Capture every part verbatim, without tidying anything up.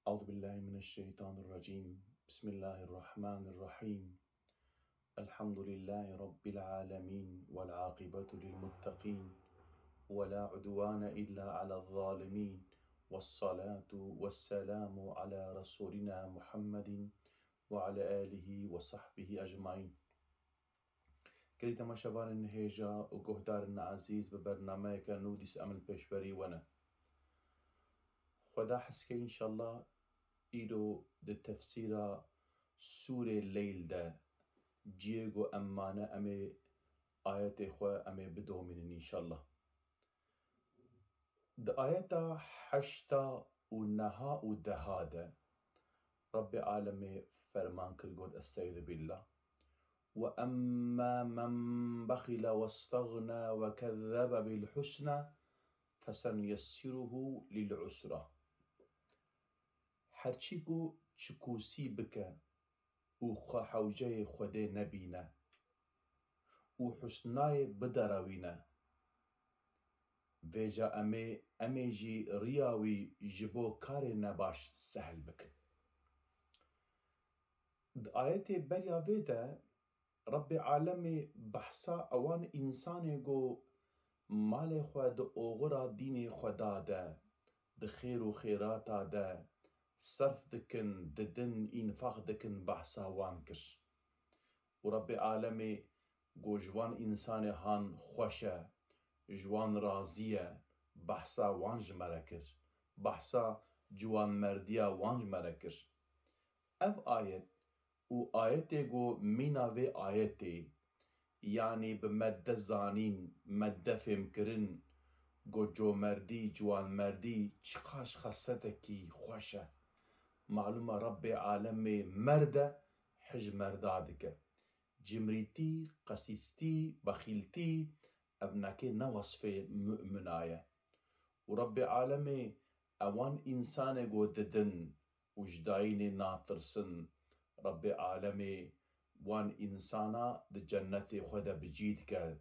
أعوذ بالله من الشيطان الرجيم. بسم الله الرحمن الرحيم. الحمد لله رب العالمين، والعاقبة للمتقين، ولا عدوان إلا على الظالمين، والصلاة والسلام على رسولنا محمد وعلى آله وصحبه أجمعين. Gelî temaşevanên hêja û guhdarên ezîz, bi bernameyeke nû dîs em li pêşberî we ne. Xweda hezke înşallah îro di tefsîra Sûrê Leyl de ciyê ku em mane em ê ayetê xwe em ê bidomînin înşallah. Di ayeta heşta û neha û deha de Rabbê Alemê ferman kir, got, Estaizu billah. Ve emmâ men bexîle westexnâ ve kezzebe bil husnâ fesenuyessiruhu lil usra. Her çî ku çikûsî bike û xwe hewceyê Xwedê nebîne û husnayê biderewîne, vêca em ê, em ê jî riya wî ji bo karê nebaş sehil bikin. Di ayetê beriya vê de Rabbê Alemê behsa ewan însanê ku malê xwe di oxira dînê Xweda de, di xêr û xêrata de serf dikin, didin, înfaq dikin, behsa wan kir. Û Rabbê Alemê got, ji van însanê han xweş e, ji wan razî ye, behsa wan ji me re kir, behsa ciwanmerdiya wan ji me re kir. Ev ayet û ayetê ku mîna vê ayetê, yanî bi me de zanîn, me de fêmkirin, ku comerdî, ciwanmerdî çiqas xesletekî xweş e. Malûm e Rabbê Alemê merd e, hij merda dike. Cimrîtî, qesîstî, bexîltî, ev neke ne wesfê mu'mina ye. Û Rabbê Alemê ewan însanê ku didin û ji dayînê natirsin, Rabbê Alemê wan însana di cennetê xwe de bi cî dike.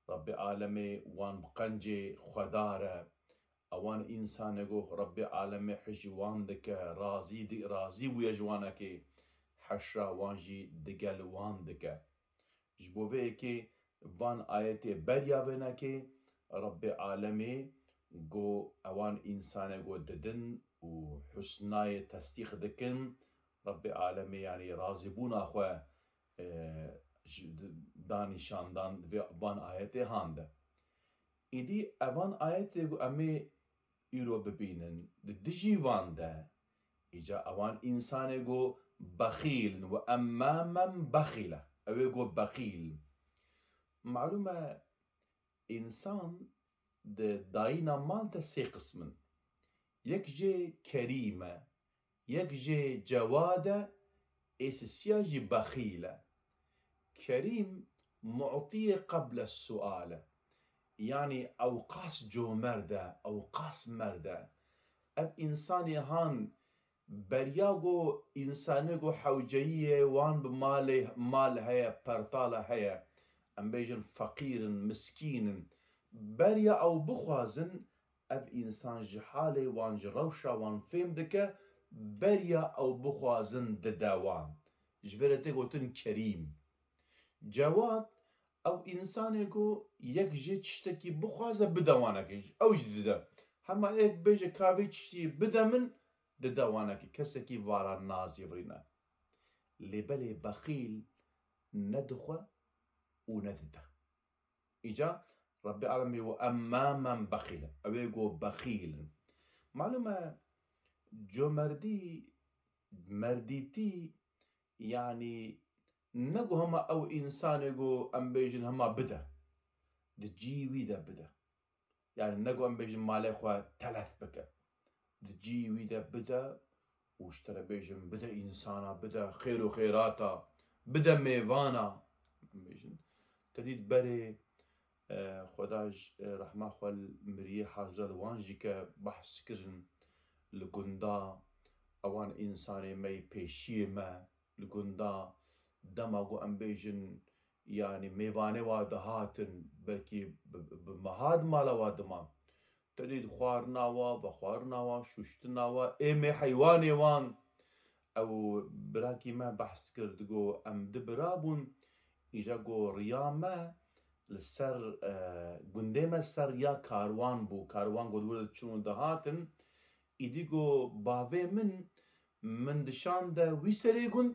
Rabbê Alemê wan bi qencê xwedar e. Ewan însanê ku Rabbê Alemê hij ji wan dike, razî di-, razî bûye ji wanekê, heşra wan jî digel wan dike. Ji bo vê yekê van ayetê beriya vênekê Rabbê Alemê got, ewan însanê ku didin û husnayê tesdîq dikin, Rabbê Alemê, yanî razîbûna xwe, e, ji, di, da nîşandan vê, van ayetê han de. Îdî evan ayetê ku em ê îro bibînin, di dijî van de, îca ewan însanê ku bexîl in, ve emmâ men bexîle, ew ê ku bexîl in. Malûm e, însan di dayîna mal de sê qism in. Yek jê kerîm e, yek jê cewad e, ê sisiya jî bexîl e. Kerîm mu'tiyê qeble sual e. Yanî ew qas comerd e, ew qas merd e. Ev însanê han beriya ku însanê ku hewceyî ye, wan bi malê, mal heye, pertala heye, em bêjin feqîr in, miskîn in, beriya ew bixwazin, ev însan ji halê wan, ji rewşa wan fêm dike, beriya ew bixwazin dide wan. Ji vê re tê gotin kerîm. Cewad, ew însanê ku yek jê tiştekî bixwaze bide wanekê, ew jî dide. Hema yek bêje ka vê tiştî bide min, dide wanekê. Kesekî vara nazîvirîne. Lê belê bexîl ne dixwe û ne dide. Îca Rabbê Alemê got, emmâ men bexîle. Ew ê got bexîl in. Malûm e, comerdî, merdîtî, yanî ne ku hema ew însanê ku em bêjin hema bide. Di cî wî de bide. Yanî ne ku em bêjin malê xwe telef bike. Di cî wî de bide û ji te re bêjin bide însana, bide xêr û xêrata, bide mêvana. Em bêjin. Te dît berê, e, Xweda ji, e, rehma xwe li miriyê hazira li wan jî ke behs kirin li gunda ewan însanê me yê pêşiyê me, li gunda dema ku em bêjin, yanî mêvanê wa dihatin, belkî bi, bi, bi meha di mala wa diman. Xwarina wa, vexwarina wa, şuştina wa, êmê heywanê wan. Ew birakî me behs kir, digo, em du bira bûn, îca go riya me li ser, e, gundê me ser riya karwan bû. Karwan go di wir diçûn û dihatin. Îdî go bavê min, min dişande wî serê gund,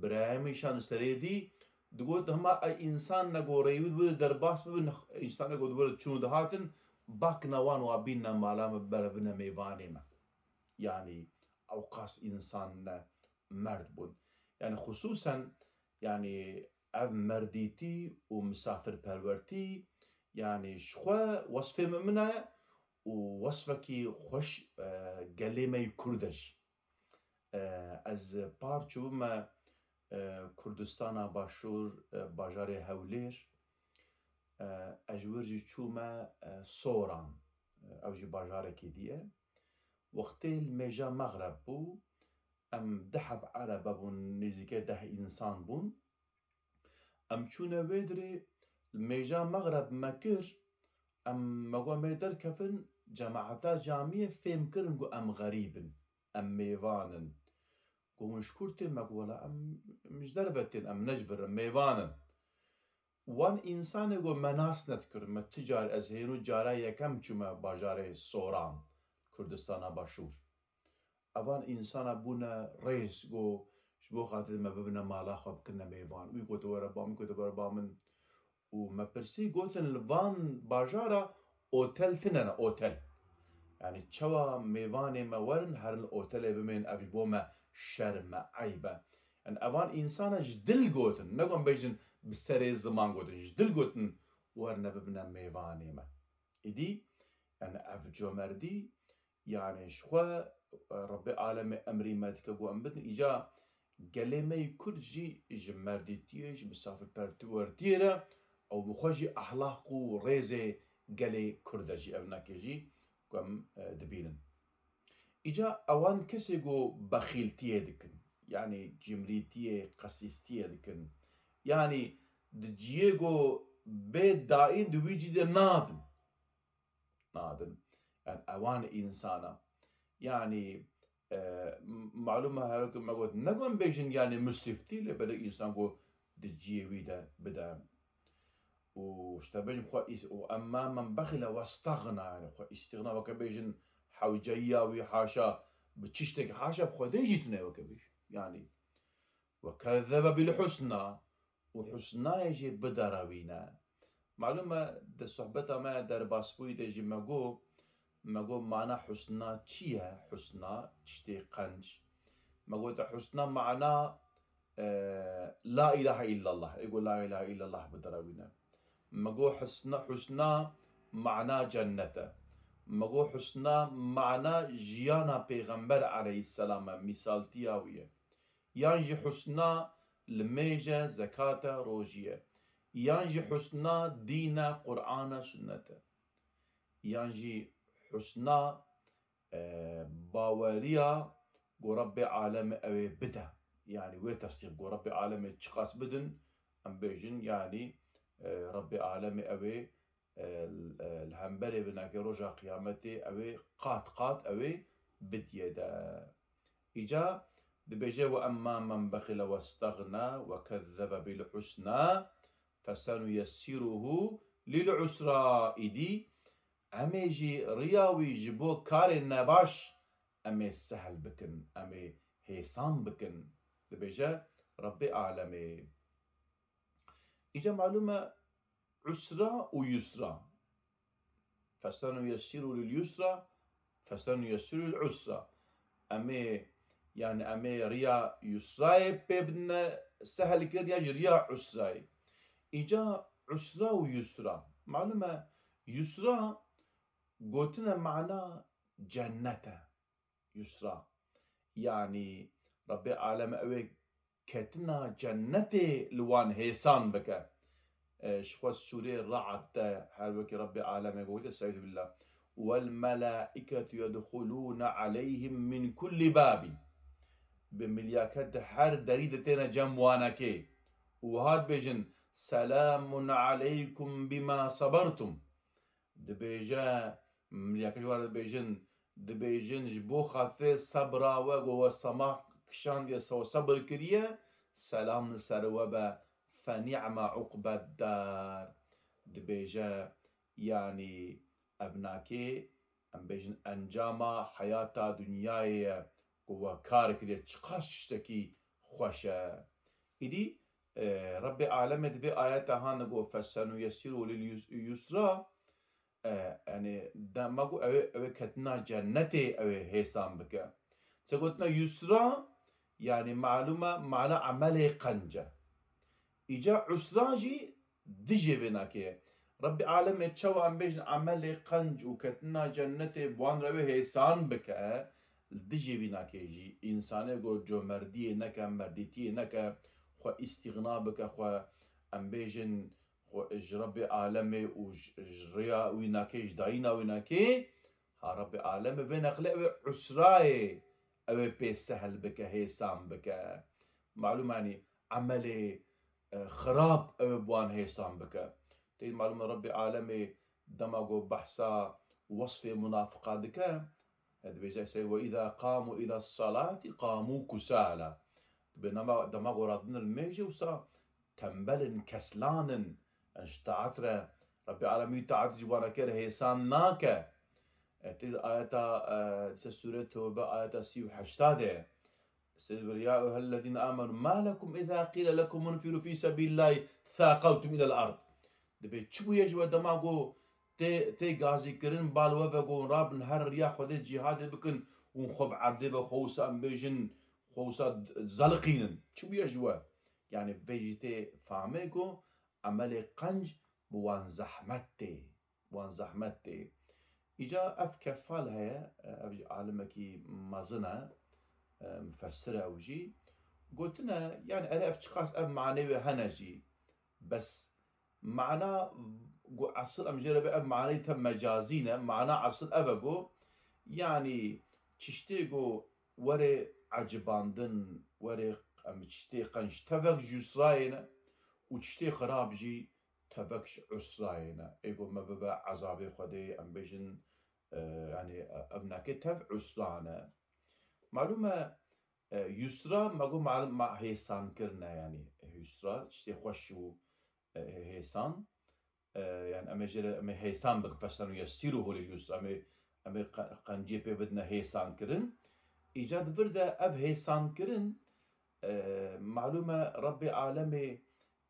birayê min şan serê dî, digot, hema ev însan ne go rêwî di wir derbas bibin, însan ne go di wir diçûn û dihatin, bakna wan wa bînne mala me, bere bine mêvanê me. Yanî ew qas însan ne merd bûn. Yanî xisûsen, yanî ev merdîtî û misafirperwertî, yanî ji xwe wesfê min e û wesfekî xweş, e, gelê me yî Kurd e jî. E, ez par çûbime, e, Kurdistana Başûr, e, bajarê Hewlêr, e, ez ji wir jî çûme, e, Soran, e, ew jî bajarekî dî ye. Wextê li mêja mexreb bû, em du heb erebe bûn, nêzîkê deh însan bûn. Em çûne wê dirê, li mêja mexreb me kir, em me got em ê derkevin, cemaeta camiyê fêm kirin ku em xerîb in, em mêvan in. Got hûn ji kur tên? Me got wela em, em ji derve tên, em ne ji vir in, mêvan in. Wan însanê got me nas nedikirin, me tu car, ez hênû cara yekem çûme bajarê Soran, Kurdistana Başûr. Evan însana bûne rêz, got, ji bo xatir me bibine mala xwe, bikirine mêvan. Wî gote were ba min, gote were ba min. Û me pirsî, gotin, li van bajara otel tine ne, otel. Yanî çawa mêvanê me werin, herin li otelê bimên, ev ji bo me şerm e, eyb e. Yanî evan însana ji dil gotin, ne got em bêjin bi serê ziman gotin, ji dil gotin, werine bibine mêvanê me. Îdî, yanî ev comerdî, yanî ji xwe, e, Rebbê alemê emrî me dike ku em bidin. Îca gelê me yî Kurd jî ji merdîtiyê, ji misafirperwertiyê re ew bi xwe jî ehlaq û rêzê gelê Kurd e jî, ev nake jî ku em, e, dibînin. Îca ewan kesê ku bexîltiyê dikin, yanî cimrîtiyê, qesîstiyê dikin, yanî di ciyê ku bê dayîn di wî cî de nadin. Nadin. Yanî ewan însana. Yanî, e, m-, malûm e, her wekî me got, ne got em bêjin, yanî musrîftî, lê belê însan got di ciyê wî de bide. Û işte bêjin xwe îs-, û emmâ men bexîle westexna, yanî xwe îstixna, weke bêjin hewceyiya wî haşa, bi çiştek haşa bi Xwedê jî tune weke bêjin. Yanî, we kezzebe bil husna, û husnayê jî biderewîne. Malûm e, di sohbeta me derbasbûyî de jî me got, me got mana husna çi ye? Husna, tiştê qenc. Me got husna mana, e, la ilahe illallah. Ê got la ilahe illallah biderewîne. Me got husna, husna mana cennet e. Me got husna mana jiyana Pêxember aleyhisselam e, mîsaltiya wî ye. Yan jî husna limêj e, zekat e, rojî ye. Yan jî husna dîn e, Qur'an e, sunnet e. Yan jî husna, e, baweriya ku Rebbê alemê ew ê bide. Yanî wê tesdîq ku Rebbê alemê çiqas bidin, em bêjin, yanî, e, Rebbê alemê ew ê, e, e, li hemberê binakê roja qiyametê ew ê qat qat ew ê bidiyê de. Îca dibêje, "Ve emmâ men bexîle westexna ve kezzebe bil husna fesenuyessiruhu lil usra." Îdî em ê jî riya wî ji bo karên nebaş em ê sehl bikin, em ê hêsan bikin. Dibêje Rebbê alemê. Îca malûm e usra û yusra. Fesenuyessiru lil yusra, fesenuyessiru lil usra. Em ê, yanî em ê riya yusrayê pê bidine sehl kir ya jî riya usrayê. Îca usra û yusra. Malûm e, yusra gotine mana cennet e. Yusra. Yanî Rebbê alem ew ê ketina cennetê li wan hêsan bike. E, ji xwe sûrê Ra'd de her wekî Rebbê alemê gote, Estaizu billah. "Vel melaiketu yedxulûne aleyhim min kulli babin." Bi milyaket di her derî de têne cem wanekê. Û wiha dibêjin, "Selamun aleykum bima sabertum." Dibêje, Miliyakê ji wan re dibêjin, dibêjin, ji bo xatirê sebra we ku we semah kişandiye, se-, we sebir kiriye, selam li ser we be, fe ni'me uqbeddar. Dibêje, yanî ev nakê, em bêjin, encama heyata dinyayê ye ku we kar kiriye, çiqas tiştekî xweş e. Îdî, e, Rebbê Alemê di vê ayeta hane got, "Fesenuyessiruhu lil yus-, yusra", e, yanî dema ku ew ê, ew ê ketina cennetê ew ê hêsan bike. Se gotina yusra, yanî malûm e, mana emelê qenc e. Îca usra jî dijê vê nakê ye. Rebbê Alemê çawa em bêjin emelê qenc û ketina cennetê bi wan re wê hêsan bike, li dijê vî nakê jî însanê ku comerdiyê neke, merdîtiyê neke, xwe îstîxna bike, xwe em bêjin, xwe ji Rebbê Alemê û ji, ji rêya wî nakê, ji dayîna wî nakê, ha Rebbê Alemê vê neqlê ew ê usrayê ew ê pê sehl bike, hêsan bike. Malûm e, yanî emelê, e, xirab ew ê bi wan hêsan bike. Tê malûm e, Rebbê Alemê dema ku behsa wesfê munafiqa dike, e, dibêje, se, "Ve îza qamu île salati qamu kusala." Dibê dema, dema ku radin li mêjê wisa tembel in, keslan in. Ji taet re, Rebbê Alemî taet ji wan re kir hêsan nake. E, tê ayeta, e, dîse sûre Tewbe ayeta sî û heşta de. Sê, "Ya eyyuhellezîne amenu, ma lekum izâ qîle lekum unfiru fî sebîlillâhi sâqewtum ilel ard." Dibê çi bûye ji we dema ku tê, tê gazîkirin, bal we ve ku hûn rabin her riya Xwedê cîhadê bikin, hûn xwe bi erdê ve xwe wisa em bêjin, xwe wisa zeliqînin. Çi bûye ji we? Yanî vê jî tê fehmê ku emelê qenc bi wan zehmet tê. Wan zehmet tê. Îca ev Keffal heye, ev jî alimekî mezin e, e, mufessir e ew jî. Gotine, yanî erê ev çiqas ev manê wê hene jî. Bes mana ku esil em jê re bê ev maneyê te mecazî ne, mana esil ev e ku, yanî çiştê ku werê ecibandin, werê em çiştê qenc tevek ji yusrayê ne û çiştê xirab jî tevek ji usrayê ne. Ê ku me bibe ezabê Xwedê, em bêjin, e, yanî, e, ev nake tev usra ne. Malûm e, e, yusra, me got malûm, ma hêsan kirine, yanî yusra, tiştê xweş û, e, hêsan. E, yanî em ê jê re, em ê hêsan bikin, "Fesenuyessiruhu lil yusra", em ê, em ê qe-, qenciyê pê bidine hêsan kirin. Îca di vir de ev hêsan kirin, e, malûm e, Rebbê Alemê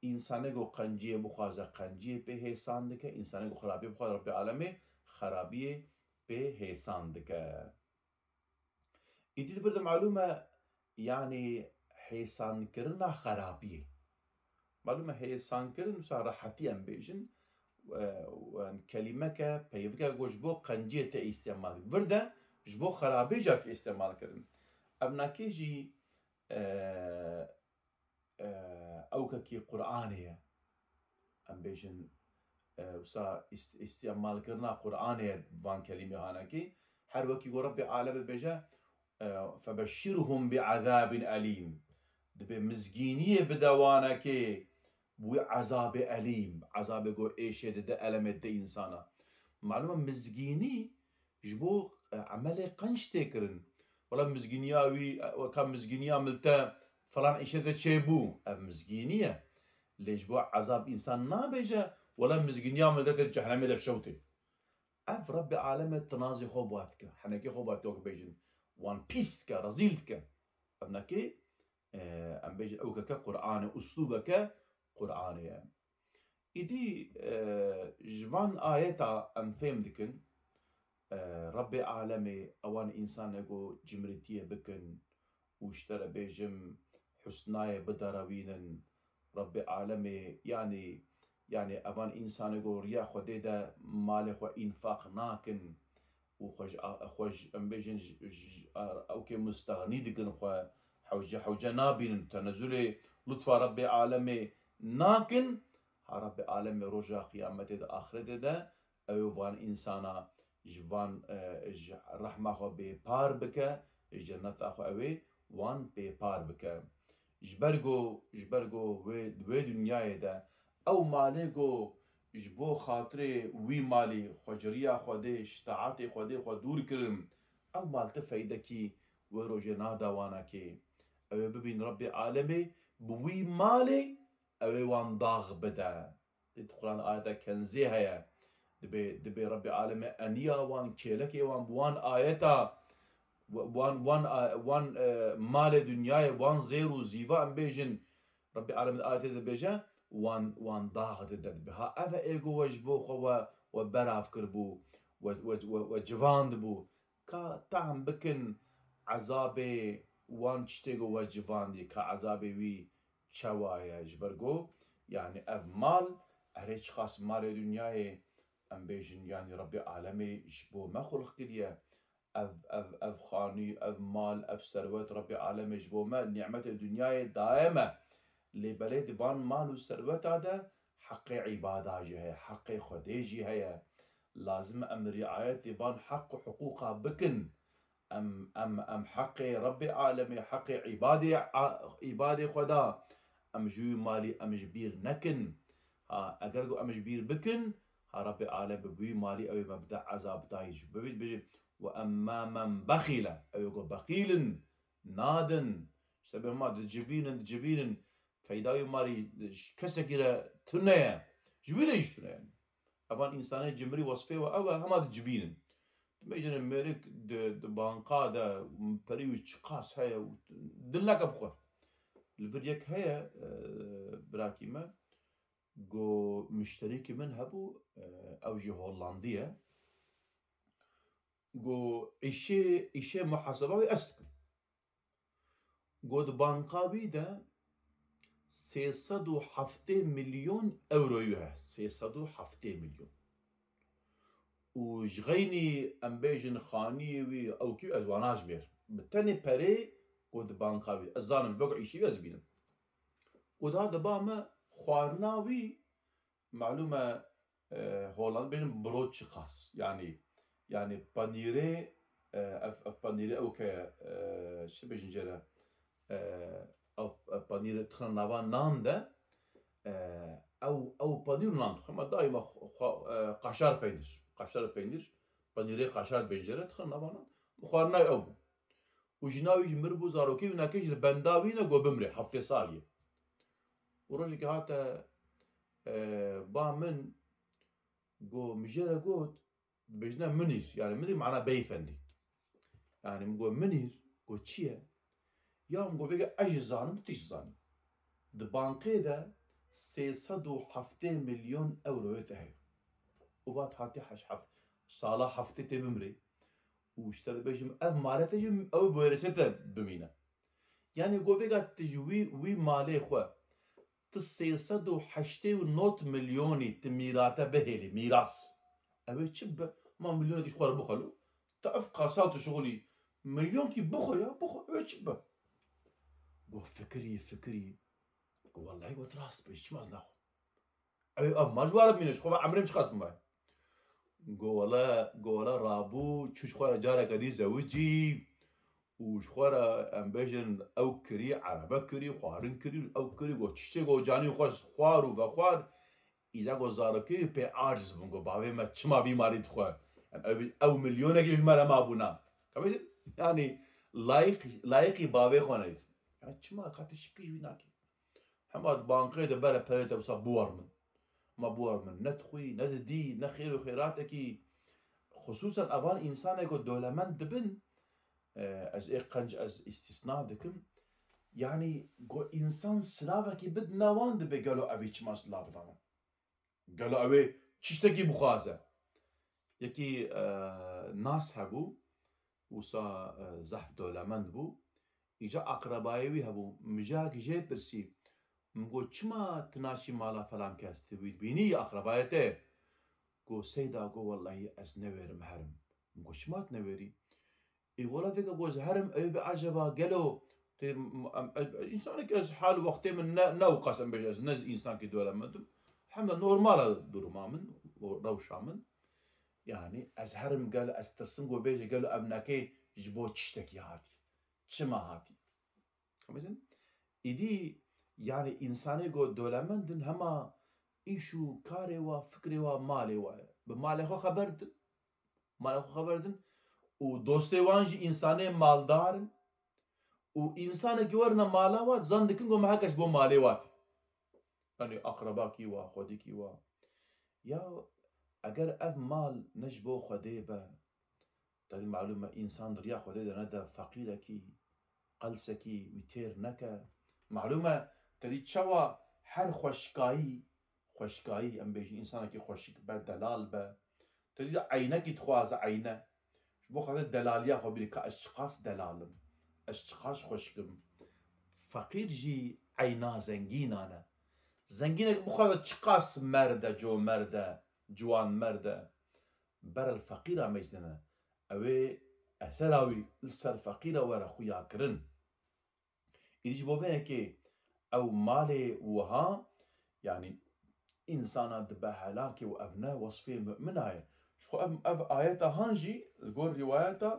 însanê ku qenciyê bixwaze, qenciyê pê hêsan dike, însanê ku xirabiyê bixwaze, Rebbê Alemê xirabiyê pê hêsan dike. Îdî di vir de malûm e, yanî hêsankirina xerabiyê. Malûm e, hêsankirin, wisa rehetî em bêjin, e, û kelîmeke, peyvike ku ji bo qenciyê tê îstemal kirin. Vir de ji bo xerabiyê ca tê îstemal kirin. Ev nakê jî, e, e, ewkekî Qur'anê ye. Em bêjin, e, wisa îst-, îstemalkirina Qur'anê ye van kelîmê hanekî. Her wekî ku Rebbê Alemê dibêje, e, "Febeşşirhum bi azabin elîm." Dibê mizgîniyê bide wanekê wî ezabê elîm. Ezabê ku êşê dide, elemê dide însana. Malûm e mizgînî ji bo, e, emelê qenc tê kirin. Wela mizgîniya wî, e, weka mizgîniya milte falan îşe de çêbû. Ev mizgînî ye. Lê ji bo ezab însan nabêje, wela mizgîniya milte tê cehennemê de bi şew tê. Ev Rebbê Alemê tinazê xwe bi wa dike. Henekê xwe bi wa dike, wek bêjin. Wan pîs dike, rezîl dike. Ev nekê, e, em bêjin ewkeke Qur'an e, uslûbeke Qur'anê ye. Îdî, e, ji van ayeta em fêm dikin, e, Rebbê Alemê ewan însanê ku cimrîtiyê bikin û ji te re bêjim husnayê biderewînin. Rebbê Alemê, yanî, yanî evan însanê ku riya Xwedê de malê xwe înfaq nakin, û xwe ji a-, xwe ji, em bêjin, ji, ji, a-, ewkê mustexnî dikin xwe, hewce, hewce nabînin, tenezulê lutfa Rebbê Alemê nakin, ha Rebbê Alemê roja qiyametê de, axretê de, ew ê van însana ji van, e, ji rehma xwe bêpar bike, ji cenneta xwe ew ê wan bêpar bike. Ji ber ku, ji ber ku wê, wê dinyayê de ew malê ku ji bo xatirê wî malî xwe ji riya Xwedê, ji taetê Xwedê xwe dûr kirin, ew mal ti feydekî wê rojê nada wana kê. Ew ê bibîn Rebbê alemê bi wî malê ew ê wan dax bide. Di Quran ayeta kenzê heye. Dibê, dibê Rebbê alemê eniya wan, kêlekê wan bi wan ayeta, wan, wan, wan, e, malê dinyayê, wan zêr û zîva em bêjin, Rebbê alemê di ayetê dibêje, wan, wan dax dide dibe. Ha, ev e êgo we ji bo xwe we, we berav kiribû, we, we, we, we civandibû. Ka tehm bikin ezabê wan tiştê ku we civandî, ka ezabê wî çawa ye. Ji ber ku, yanî ev mal, erê çiqas malê dinyayê, em bêjin, yanî Rebbê alemê ji bo me xulq kiriye. Ev, ev, ev xanî, ev mal, ev serwet Rebbê alemê ji bo me, nîmetê dinyayê daye me. Lê belê di van mal û serweta de heqê îbada jî heye, heqê Xwedê jî heye. Lazim e em riayetê van heq û hiqûqa bikin. Em, em, em heqê Rebbê alemê, heqê îbadê, a, îbadê Xweda, em ji wî malî em ji bîr nekin. Ha, eger ku em ji bîr bikin, ha, Rebbê alem bi wî malî ew ê me bide ezab dayî jî. Bibî, bibî, "Ve emmâ men bexîle", ew ê ku bexîl in, nadin. Îşte bê ma dicivînin, dicivînin. Feyda wî malî ji kesekî re tune ye. Ji wî re jî tune ye. Evan însanê cimrî wesfê we ew e, hema dicivînin. Dibêjin mêrik di, di banka de perî wî çiqas heye û din neke bi xwe. Li vir yek heye, e, birakî me, go muşterîkî min hebû, e, ew jî Hollandî ye. Go îşê, îşê muhaseba wî ez dikim. Got, banka wî de sê sed û heftê milyon euroyê heye. Sê sed û heftê milyon. Û ji xeynî em bêjin xaniyê wî, ew kî ez wana jimêr. Bi tenê perê got banka wî. Ez zanim, bego îşî wî ez bînim. Got, ha diba me xwarina wî, malûm e, e, Holland bêjin broodje kaas. Yanî, yanî panîrê, e, ev, ev panîrê ew ke, e, çi bêjin jê re, e, ew, ev panîrê dixin nava nan de, e, ew, ew panîr û nan dixwe. Ma daîma xwe, xwe, e, kaşar peynîr, kaşar peynîr, panîrê kaşar dibêjin jê re, dixin nava nan. Xwarina ew bû. Û jina wî jî miribû, zarokê wî nake jî li benda wî ne, got bimrê, heftê salî ye. Û rojekê hate, e, ba min, got, min jê re got, dibêjine Munîr, yanî Munîr mana beyefendî. Yanî min got, Munîr, got, çi ye? Ya min got, vêga ez jî zanim, tu jî zanî. Di bankê de sê sed û heftê milyon euroyê te heye. Û vat hatî heş heft, sala heftê tê bimrê. Û ji te dibêjim, ev malê te jî ew bi wêresê te bimîne. Yanî got, vêga tu ji wî, wî malê xwe, tu sê sed û heştê û nod milyonî tu mîrate bihêlî, mîras. Ew ê çi bibe? Ma milyonekî ji xwe re bixwe lo. Tu ev qasa tu şixulî, milyonkî bixwe ya, bixwe, ew ê çi bibe? Got, fikirî, fikirî. Got, wellahî got, rast bêjî, çima ez naxwim? Ew, ev mal ji we re bimîne, ji xwe ve emrê min çiqas bimaye. Go wele, go wele rabû, çû ji xwe re careke dî zewicî û ji xwe re, em bêjin, ew kirî, erebe kirî, xwarin kirî, ew kirî, go tiştê, go canî xwe xwar û vexwar, îca go zarokê wî pê aciz bûn, go bavê me çima vî malî dixwe? Em ew, ew milyonekî ji me re mabûna. Kabêjin? Yanî layîq, layîqî bavê xwe neyî. Ya çima ka tu şikî ji wî nakî? Hema di bankê de bere perê te wisa biwer min. Ma biwer min. Ne dixwî, ne didî, ne xêr û xêratekî. Xisûsen evan însanê ku dewlemend dibin, e, ez ê qenc ez îstîsna dikim. Yanî ku însan silavekî bidine wan dibe gelo evî çima silav da wan? Gelo ew ê çiştekî bixwaze? Yekî, e, nas hebû, wisa, e, zehf dewlemend bû. Îca aqrebayê wî hebû. Min carekî jê pirsî. Min got, çima tu naçî mala falan kes? Tu wî dibînî, aqrebayê te ye. Got, Seyda, got, wellahî ez newêrim herim. Min got, çima tu newêrî? Ê wela vêga got, ez herim, ew bê eceba gelo tê, m-, em, e, însanek ez hal û wextê min ne, ne ew qas em bêje, ez ne zî însankî dewlemend im. Hemde normal e duruma min, o rewşa min. Yanî ez herim gelo, ez tirsim got bêje gelo ev neke ji bo tiştekî hatî. Çima hatî? Xemêzin? Îdî, yanî, însanê ku dewlemend in hema îş û karê wa, fikrê wa malê wa ye. Bi malê xwe xeber din. Malê xwe xeber din. Û dostê wan jî însanê maldar in. Û însanekî werine mala wa, zan dikin ku me heke ji bo malê wa tê. Yanî aqrebakî wa, xwedikî wa. Ya eger ev mal ne ji bo Xwedê be, tedî malûm e însan di riya Xwedê de nede feqîrekî, qelsekî wî têr neke. Malûm e tedî çawa her xweşikayî, xweşikayî, em bêjin însanekî xweşik be, delal be, tedî de eynekî dixwaze eyne. Ji bo xatir delaliya xwe bîrî ka ez çiqas delal im, ez çiqas xweşik im. Feqîr jî eyna zengînan e. Zengînek bixwaze çiqas merd e, comerd e, ciwanmerd e. Berel feqîra mecdine. Ew ê esera wî li ser feqîra were xuya kirin. Îdî ji bo vê yekê ew malê wiha, yanî însana dibe helakê û ev ne wesfê mumina ye. Ji xwe ev, ev ayeta han jî li gor rîwayeta,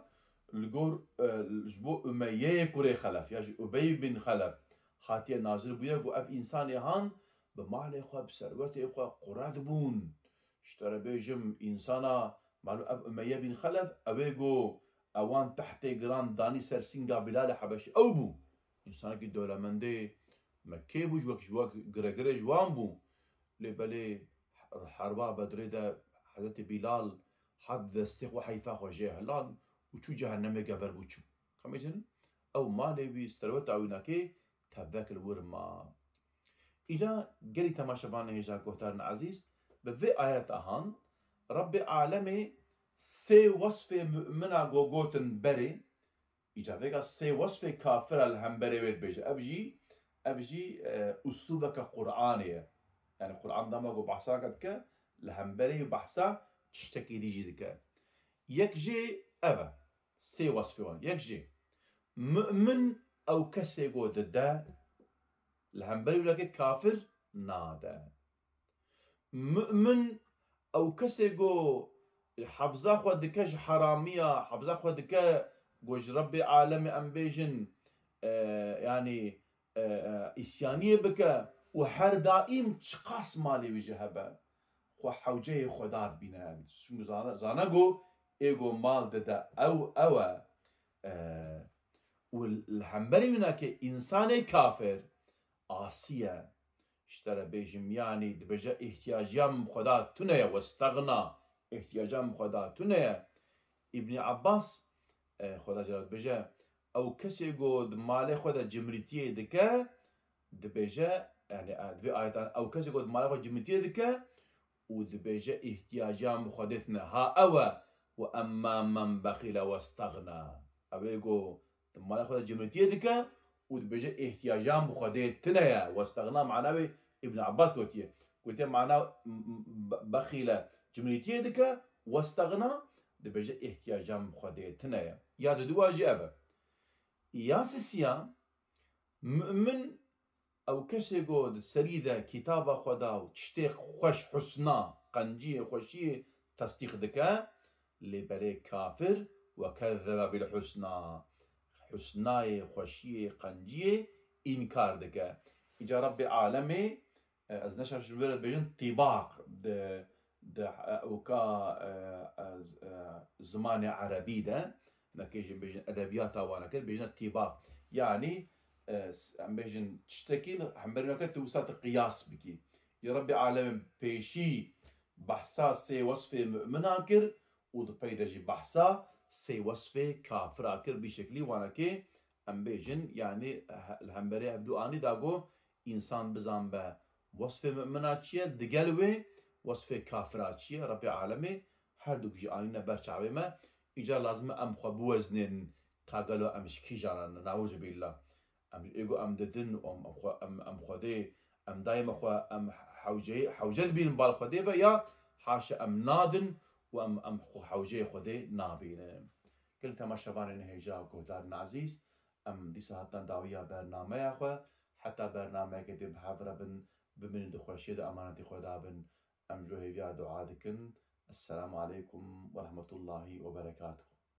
li gor, e, ji bo Umeyeyê kurê Xelef, ya jî Ubey bin Xelef hatiye nazil bûye ku ev însanê han bi malê xwe, bi serwetê xwe qure dibûn. Ji te re bêjim, însana, malûm ev Umeye bin Xelef, ew ê ku ewan tehtê giran danî ser sînga Bilalê Hebeşî. Ew bû. Însanekî dewlemendê Mekkê bû, ji wek, ji wek giregirê ji wan bû. Lê belê herba Bedrê de Hezretî Bilal hat destê xwe heyfa xwe jê helan û çû cehennemê geber bû çû. Ka bêjin, ew malê wî, serweta wî nakê tevek li wir ma. Îca gelî temaşevanê hêja guhdarên ezîz, bi vê ayeta han Rebbê alemê sê wesfê mumina go gotin berê, îca vêga sê wesfê kafira li hemberê wê dibêje. Ev jî, ev jî, e, uslûbeke Qur'anê ye. Yanî Qur'an dema ku behsa dike, li hemberê wî behsa tiştekî dî jî dike. Yek jê ev e. Sê wesfê wan. Yek jê. Mu'min ew kesê go dide, li hemberî wî nake kafir nade. Mu'min ew kesê go hefza xwe dike ji heramiya, hefza xwe dike go ji Rebbê alemê em bêjin, e, yanî, e, e, îsyaniyê bike û her daîm çiqas malê wî jî hebe, xwe hewceyê Xweda dibîne. Çimkî zane, zane go ê go mal dide ew, ew e. E, û li hemberî wî nake însanê kafir asî ye. Ji te re bêjim, yanî dibêje, îhtiyaciya min bi Xweda tune ye, westexna, îhtiyaciya min bi Xweda tune ye. Îbnî Abbas, e, Xweda Celal dibêje, ew kesê ku di malê xwe de cimrîtiyê dike, dibêje, yanî, e, di vê ayetan, ew kesê ku di malê xwe cimrîtiyê dike û dibêje, îhtiyaciya min bi Xwedê tune. Ha ew e, we emmâ men bexîle westexna. Ew ê ku di malê xwe de cimrîtiyê dike û dibêje, îhtiyaciya min bi Xwedê tune ye. Westexna mana wê Îbn Abbas gotiye. Gotiye mana m-, m-, be-, bexîle cimrîtiyê dike, westexna dibêje, îhtiyaciya min bi Xwedê tune ye. Ya diduwa jî ev e. Ya sisiya, mu'min ew kesê ku di serî de kitaba Xweda û tiştê xweş, husna, qenciyê, xweşiyê tesdîq dike, lê belê kafir, we kezzebe bil husna, husnayê, xweşiyê, qenciyê înkar dike. Îca Rebbê alemê, e, ez neşa ji wê re dibêjin tibaq, di, di, e, ewka, e, e, z-, e, zimanê erebî de, nekê jî bêjin edebiyata wan nekir, bêjin tibaq. Yanî, e, s-, em bêjin tiştekî li hemberî weke tu wisa tu qiyas bikî. Ji Rebbê alemê pêşî behsa sê wesfê mu'mina kir û di pey de jî behsa sê wesfê kafira kir. Bî şeklî wanekê em bêjin, yanî he-, li hemberê ev du anî da got, însan bizan be wesfê mu'mina çi ye, digel wê wesfê kafira çi ye. Rebbê alemê her du jî anîne ber çavê me. Îcar lazim e em xwe biweznên ka gelo em ji kîjan re ne, neûzubillah. Em ji êgo em didin, em, em xwe, em, em Xwedê, em daîme xwe, em hewceyê, hewce dibînin bal Xwedê ve ya haşa em nadin û em, em xwe hewceyê Xwedê nabînin. Gelî temaşevanên hêja û guhdarên ezîz, em dîsa hatina dawiya bernameya xwe, heta bernameyeke dê bi hev re bin, bimînin di xweşiyê de emanetî Xweda bin. Em ji we hêviya dua dikin. Esselamu aleykum ve rahmetullahi ve berekatuhu.